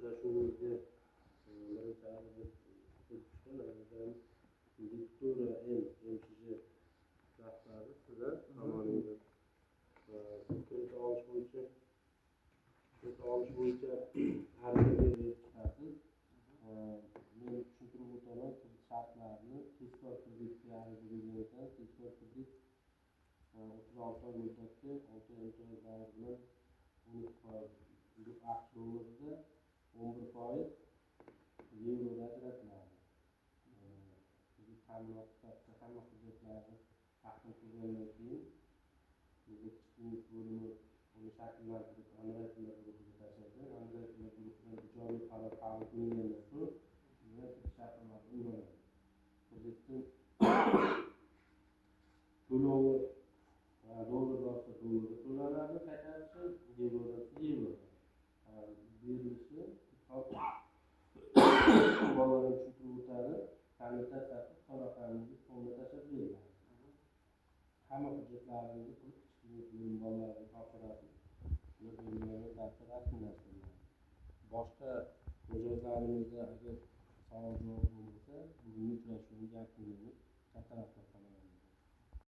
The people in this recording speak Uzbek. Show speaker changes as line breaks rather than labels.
Uchrashuvimizga birinchi ariza kelib tushgan arizamiz Victoria M MCJ rahbari sizlar tomoningizdan. Siz kredit olish bo'yicha ariza berib chiqasiz. Men tushuntirib o'taman kredit shartlarini. Tezkor kreditga ariza bergan ekan. Tezkor kredit 36 oy muddatga, 6 oy imtiyoz davri bilan 12% AQSh dollarida, 11% yevroda ajratiladi. Kredit ta'minoti sifatida hamma hujjatlarni taqdim qilgandan keyin bizga kichik biznes bo'limi uni shakllantirib, андеррайтинг guruhiga tashlaydi. Андеррайтинг guruhidan ijobiy qaror qabul qilingandan so'ng sizga kredit shartnomasi imzolanadi. Kreditni to'lovi dollarda olsa, dollarda to'lanadi qaytarishi, yevroda olsa, yevroda. Berilishi bolalar ham tushuntirib o'tadi. Konvertatsiyasi hisob raqamingizni stolga tashlab beriladi. Hamma hujjatlaringizni qilib, kichik biznes bo'limi bolalariga topshirasiz. Ular belgilangan tartibda rasmiylashtiriladi. Boshqa mijozlarimizda agar savol javob bo'lmasa, bugungi uchrashuvni yakunlaymiz. Katta rahmat.